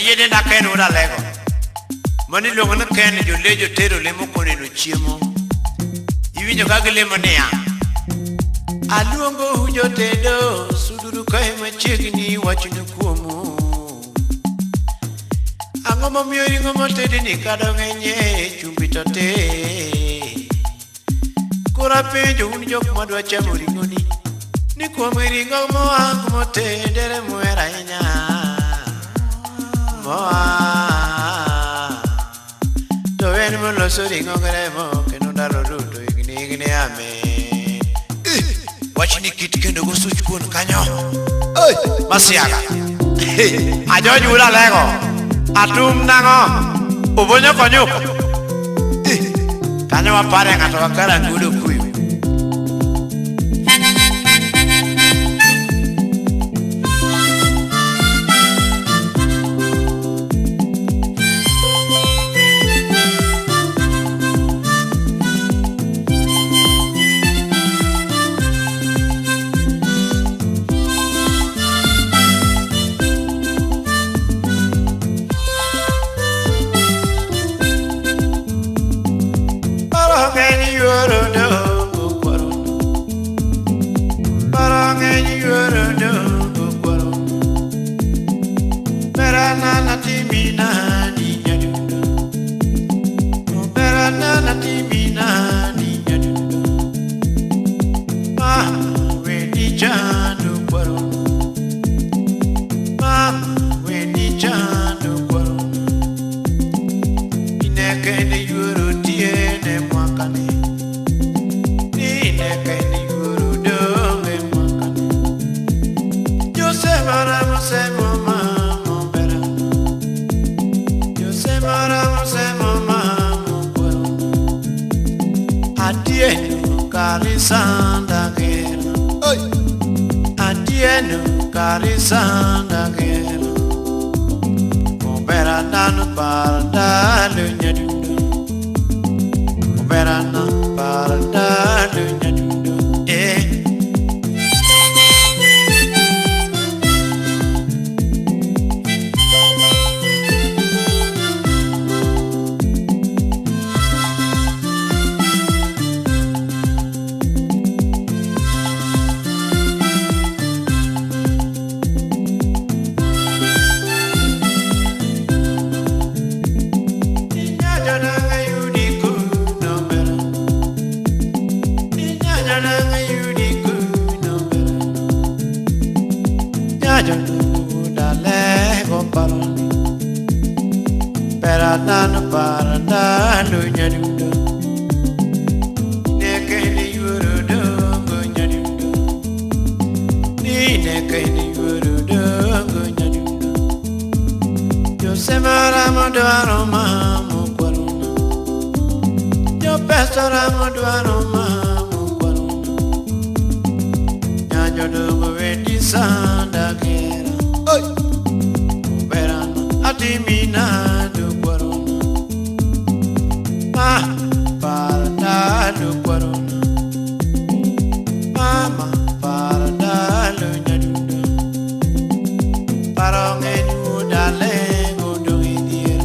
Ayie denda Ken wuod Alego. Mano iluongo ni Ken jolejo tero lemo koneno chiemo. Iwinjo ka gilemo niya. Aluongo u jotedo, suduru kae machiegni wachni kuomu. Ang'o momiyo ring'o motedi ni kado ng'enye chumbi to tin. Koro apenjo un jok madwa chamo ring'oni ni kuom ring'o mowang' motedere muhero ahinya. Moa to en moloso ring'o gi remo kendo ndalo duto higni higni amen. Wachni kit kendo go such kuon kanyo. Masiaga. Ajoj wuod Alego. Atum nang'o? Obonyo konyuka. Kanyo wapare ng'ato wakarangi wuod Okuyu. Paro ng'eny yuoro dongo kwaro. Paro ng'eny yuoro dongo kwaro. Berana na timina ni nyadundo. Berana na timina ni nyadundo. Ma weni chando kwaro. Ma weni chando kwaro. Inekene yuoro tiene mwakane. Inekene yuoro donge mwakane. Jose maramo semo mamo bera. Jose maramo semo mamo kwaro. Atieno karisanda gera. Atieno karisanda gera. Obera nanu parandalo nyadundo. Obera na parandalo nyadundo. Eh. Inyanya yudi kuno bera. Inyanya yudi kuno bera. Nyaja dale go paroni. Bera nanu parandalo nyadundo. Nekene yuoro dongo nyadundo. Nekene yuoro dongo nyadundo. Jose maramo dwaro mamo kwarona. Jo pesa ramo dwaro mamo kwarona. Nyanyo dongo wedi sanda gera. Berana atimina do kwarona. Ma parandalo kwarona. Mama parandalo nyadundo. Paronge udale godong idhier.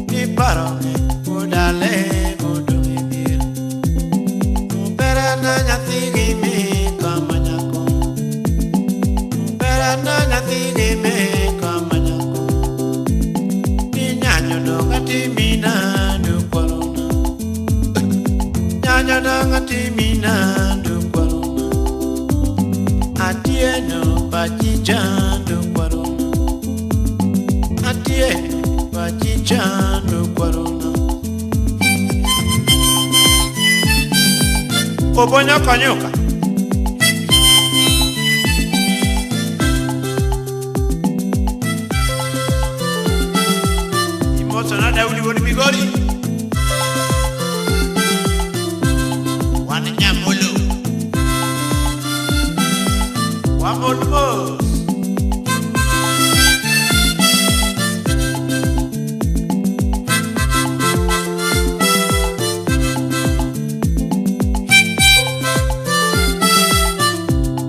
Ni paronge udale godong idhier. Berana nyathi gi mika manyako. Berana nyathi gi mika manyako. Ni nyanyo dong atimina do kwarona. Nyanyo dong atimina do kwarona. Atieno pachi chando kwarona. Atieno pachi chando kwarona. Obonyo konyuka. Imoso na Daudi wuod Migori. Wan Nyamolo. Wamol mos.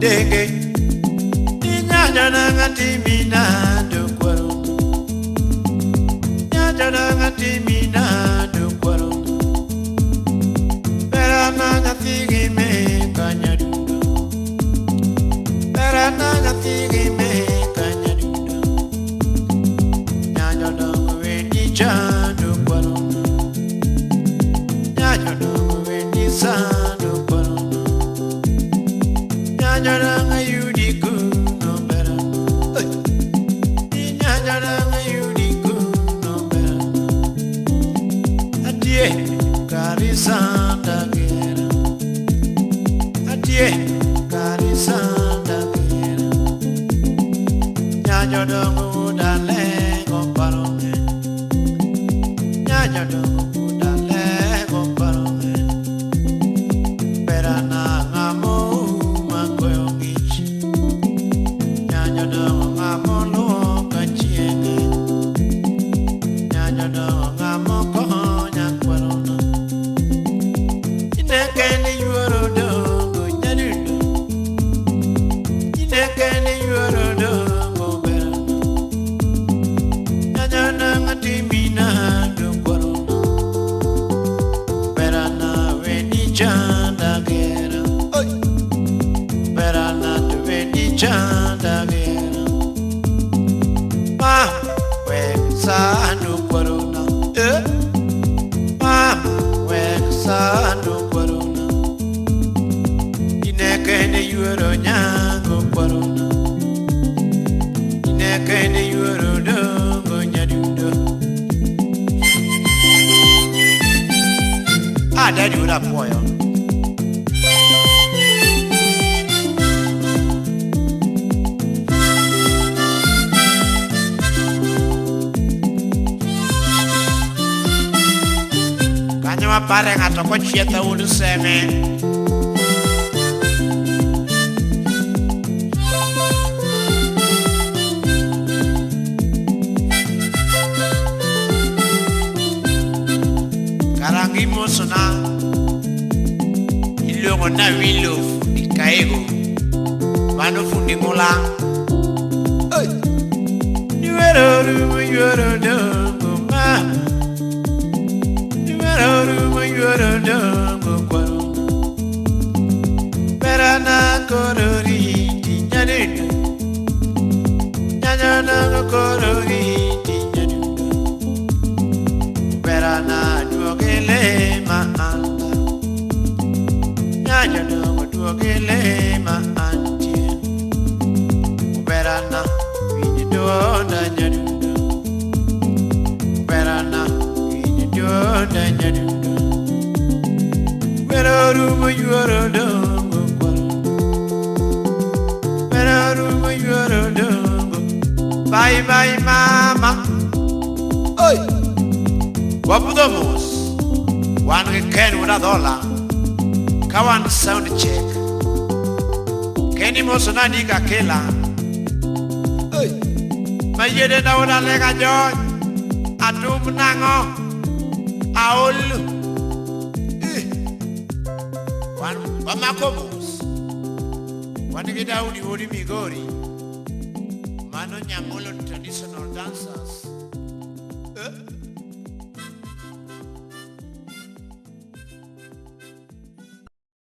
Denge. Inyanya na ng'ati mina do kwaro. Nyajo timina dukwaro. Berana nyathi me kanyadundo. Berana nyathi me kanyadundo. Nyajo wendi chando kwaro. Nyajo wendi sando kwaro. Nyajo yudi kuno berana. Nyajo yudi kuno berana. Atie karisanda gera. Atie karisanda gera. Nyajo dale komparome. Nyajo dale komparome. Berana ngamo makoyo ngich. Nyajo ngamo lo kachienge. Nyajo ngamo konya kwarona. Inekene yuoro dongo nyadundo. Inekene yuoro dongo berana. Nyajo timina dukwarona. Berana weni chanda gera. Oi. Berana weni chanda gera. Ma we sanu kwarona. Eh. Ma we sanu kwarona. Inekene yuoro nyango kwarona. Inekene yuoro dongo nyadundo. Ah, daddy would have boy. Kanyo wapare ng'ato kochietho wuod seme. Karangi mosona iluongo na Wilo fundi Kaego. Mano fundi ng'ula. Oi. Yuoro rumo yuoro dongo ma. Yuoro rumo yuoro dongo kwaro. Berana korori tinyadundo. Nyanyana korori tinyadundo. Berana duogele ma anta. Nyanyana duogele ma antie. Berana winyi duonda nyadundo. Berana winyi duonda nyadundo. Wero rumo yuoro dongo kwaro. Wero rumo yuoro dongo. Bye bye mama. Oi. Wapudho mos. Wan gi Ken wuod Adhola. Ka wan sound check. Kenny mosona ni Kakela. Oi. Mayiede na wuod Alega Jony. Atum nang'o. Aol. Eh. Wan wamako mos. Wan gi Daudi wuod Migori. Mano Nyamolo traditional dancers. Eh.